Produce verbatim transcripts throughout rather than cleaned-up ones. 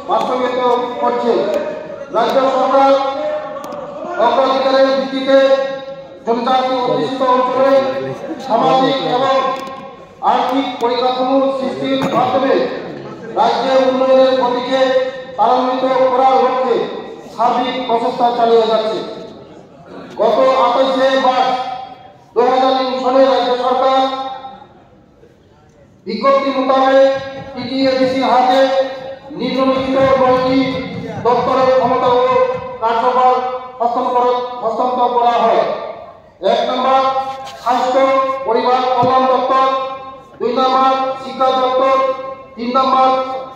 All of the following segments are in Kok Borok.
বাস্তবায়িত করছে। রাজ্য সরকার অগ্রাধিকারের ভিত্তিতে জনজাতি অধ্যুষিত অঞ্চলে সামাজিক এবং আর্থিক পরিকাঠামো সৃষ্টির মাধ্যমে রাজ্যের উন্নয়নের গতিকে ত্বরান্বিত করার লক্ষ্যে সার্বিক প্রচেষ্টা চালিয়ে যাচ্ছে। গত আঠাশে মার্চ দুই হাজার তিন সনে রাজ্য সরকার বিজ্ঞপ্তি মোতাবেক টিটিএডিসির হাতে নিম্নলিখিত নয়টি দপ্তরের ক্ষমতা ও কার্যভার হস্তান্তর, হস্তান্তর করা হয়। এক নম্বর স্বাস্থ্য পরিবার কল্যাণ দপ্তর, দুই নম্বর শিক্ষা দপ্তর, তিন নম্বর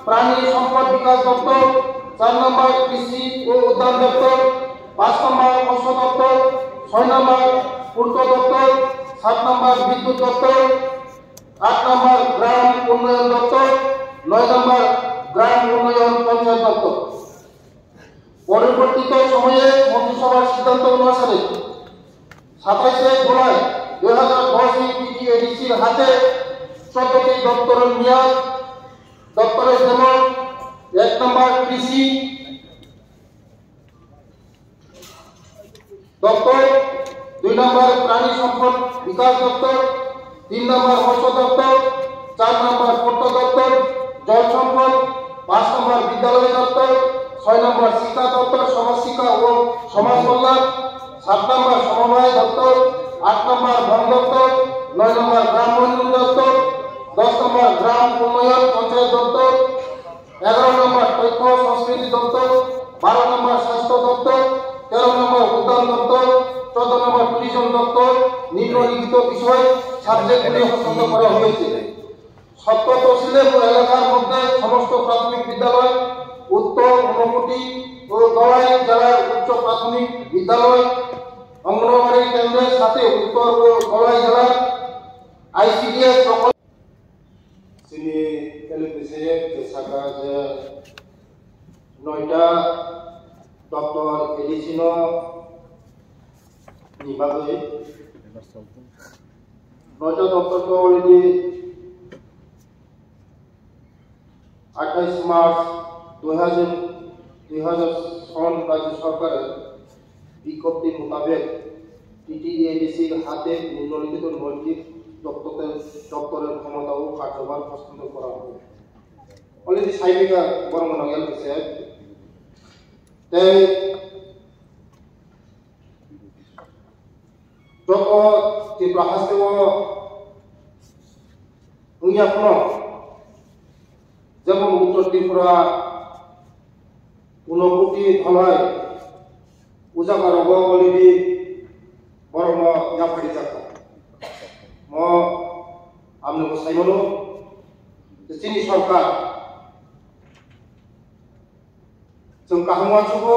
প্রাণী সম্পদ বিকাশ দপ্তর, চার নম্বর কৃষি ও উদ্যান দপ্তর, পাঁচ নম্বর মৎস্য দপ্তর, ছয় নম্বর পূর্ত দপ্তর, সাত নম্বর বিদ্যুৎ দপ্তর, আট নম্বর গ্রাম উন্নয়ন দপ্তর, নয় নম্বর গ্রাম উন্নয়ন পঞ্চায়েত দপ্তর। পরিবর্তিত সময়ে মন্ত্রিসভার সিদ্ধান্ত অনুসারে সাতাশে জুলাই দুই হাজার দশ টিটিএডিসির হাতে চোদ্দটি দপ্তরের মেয়াদ, দপ্তরের যেমন এক নম্বর কৃষি দপ্তর, দুই নম্বর প্রাণী সম্পদ বিকাশ দপ্তর, তিন নম্বর মৎস্য দপ্তর, চার নম্বর পূর্ত দপ্তর, জল সম্পদ, পাঁচ নম্বর বিদ্যালয় দপ্তর, ছয় নম্বর শিক্ষা দপ্তর, সমাজ শিক্ষা ও সমাজ কল্যাণ, সাত নম্বর সমবায় দপ্তর, আট নম্বর বন দপ্তর, নয় নম্বর গ্রাম উন্নয়ন দপ্তর, দশ নম্বর গ্রাম উন্নয়ন পঞ্চায়েত দপ্তর, এগারো নম্বর তথ্য সংস্কৃতি দপ্তর, বারো নম্বর স্বাস্থ্য দপ্তর, তেরো নম্বর উদ্যান দপ্তর, চোদ্দ নম্বর ট্যুরিজম দপ্তর। নিম্নলিখিত বিষয় সাবজেক্টগুলি হস্তান্তর করা হয়েছে। সপ্ত তহসিলের এলাকার মধ্যে সমস্ত প্রাথমিক বিদ্যালয়, উত্তর ঊনকোটি ও ধলাই জেলার উচ্চ প্রাথমিক বিদ্যালয়, অঙ্গনবাড়ি কেন্দ্রের সাথে উত্তর ও ধলাই জেলার আইসিডিএস প্রকল্প। Chini L P C F je saka je noita doctor A D C no ni bagwi noita doctor ko already আঠাশ মার্চ দুই হাজার, দুই হাজার সন রাজ্য সরকারের বিজ্ঞপ্তি মোতাবেক টিটিএডিসির হাতে নিম্নলিখিত নয়টি দপ্তরের, দপ্তরের ক্ষমতা ও কার্যভার হস্তান্তর করা হবে। Already সাইবিকা বর্মন গেল বিষয়ে। তাই joto Tripura haste o wngya phano, jemon Uttor Tripura, Unakoti, Dhalai, o jaga rogo already borokno yapharijak. Mo amni bo saimano, chini sorkar Chwng kaham uansukgo,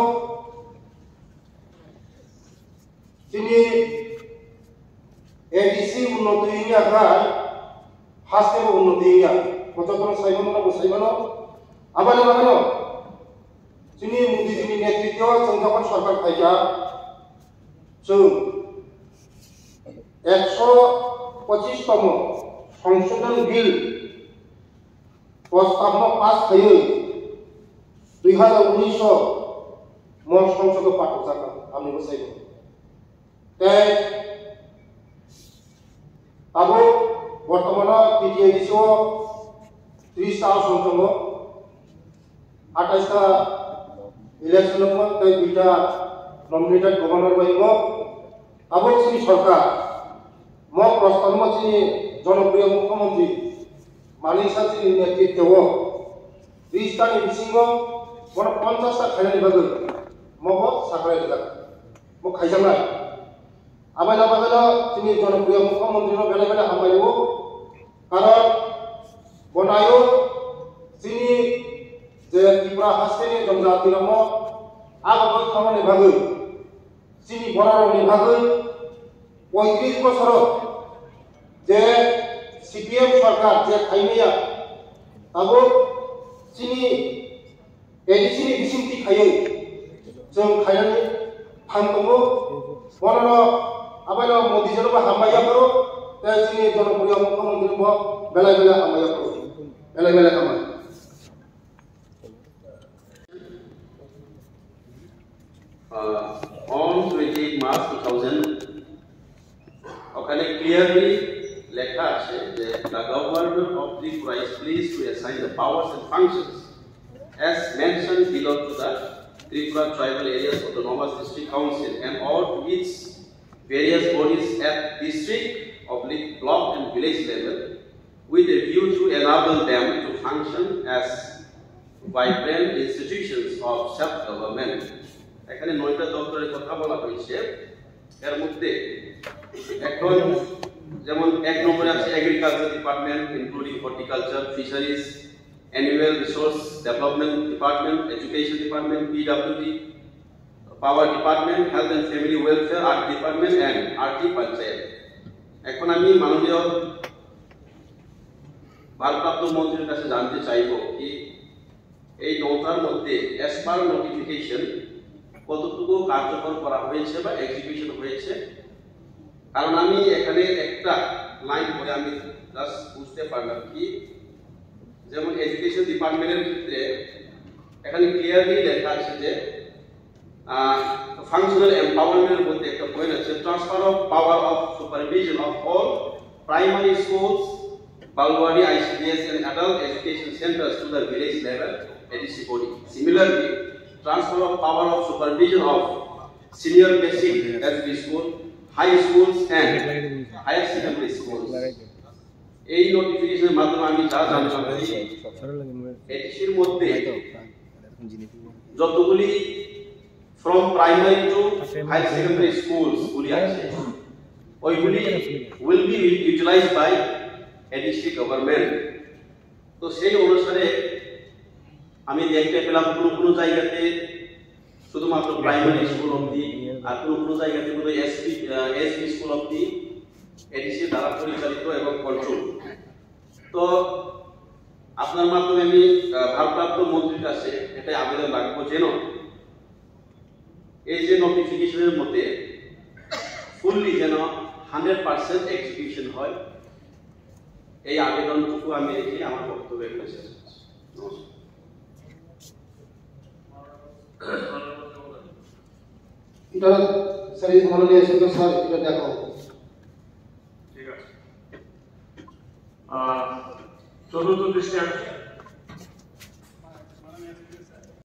chini A D C unnoti wngya kha, haste bo unnoti wngya. Bo jotono saimano, bo saimano. Aboni bagwino chini Modi jini netritwo chwng jokhon sorkar phaikha, chwng ekso pochis tomo Songshodhon Bill prostabno pass khaiwi dui hazar unis o mo songsodo pathokjak, amni bwsaibo. Tei tabuk bortomano T T A D C o tris ta asong tongo, atais ta election wngmo tei duita nominated governor bai wngmo. Abo chini sorkar, mo prostabno chini jonopriyo mukhyamantri Manik Saha chini netritwo o tris ta ni bisingo bono ponchas ta khainani bagwi mo bo sakhlai rijak, bo khaijaknai. Aboni bagwino chini jonopriyo mukhyamantri no belai belai hambai o, karon bo naio chini je Tripura hasteni jonjati rokno abo bai thangmani bagwi. Chini bororokni bagwi poitris bosoro je C P M sorkar je khaimaya, tabuk chini A D C ni bisingtwi khaiwi chwng khainani thang tongo. Bonono abaino Modi jorobo hambai yapharo, tei chini jonopriyo mukhyamantri bo belai belai hambai yapharo, belai belai hambai. Uh, on twenty-eight March two thousand, ওখানে ক্লিয়ারলি লেখা আছে যে the government of Tripura is pleased to assign the powers and functions as mentioned below to the Tripura Tribal Areas Autonomous District Council and all to its various bodies at district, oblique block and village level with a view to enable them to function as vibrant institutions of self-government. এখানে নয়টা দপ্তরের কথা বলা হয়েছে। এর মধ্যে এখন যেমন এক নম্বরে আছে agriculture department, including horticulture, fisheries, animal resource development department, education department, PWD, power department, health and family welfare, earth department and earth panchayat. এখন আমি মাননীয় ভারপ্রাপ্ত মন্ত্রীর কাছে জানতে চাইব কি এই নৌতার মধ্যে অ্যাজ পার নোটিফিকেশন কতটুকু কার্যকর করা হয়েছে বা এক্সিকিউশন হয়েছে? কারণ আমি এখানে একটা লাইন পড়ে আমি জাস্ট বুঝতে পারলাম কি, যেমন এডুকেশন ডিপার্টমেন্টের ক্ষেত্রে এখানে ক্লিয়ারলি লেখা আছে যে ফাংশনাল এমপাওয়ারমেন্টের মধ্যে একটা পয়েন্ট আছে, transfer of power of supervision of all primary schools, Balwadi, I C D S and adult education centers to the village level A D C body. Similarly, transfer of power of supervision of senior basic L P school, high schools and higher secondary schools. এই নোটিফিকেশনের মাধ্যমে আমি যা জানলাম যে এডিসির মধ্যে যতগুলি from primary to higher secondary schools গুলি আছে, ওইগুলি will be utilized by A D C government. তো সেই অনুসারে আমি দেখতে পেলাম কোনো কোনো জায়গাতে শুধুমাত্র প্রাইমারি স্কুল অবধি, আর কোনো কোনো জায়গাতে বোধহয় এসপি, এসপি স্কুল অবধি এডিসি দ্বারা পরিচালিত এবং কন্ট্রোল। তো আপনার মাধ্যমে আমি আহ, ভারপ্রাপ্ত মন্ত্রীর কাছে এটাই আবেদন রাখবো, যেন এই যে নোটিফিকেশনের মধ্যে ফুললি যেন হান্ড্রেড পার্সেন্ট এক্সিকিউশন হয়। এই আবেদনটুকু আমি রেখে আমার বক্তব্য এখানে শেষ করছি। নমস্কার। এটা স্যার, এই মাননীয় স্পিকার স্যার, এটা দেখাও। ঠিক আছে। আহ, চতুর্থ দৃষ্টি আকর্ষণ।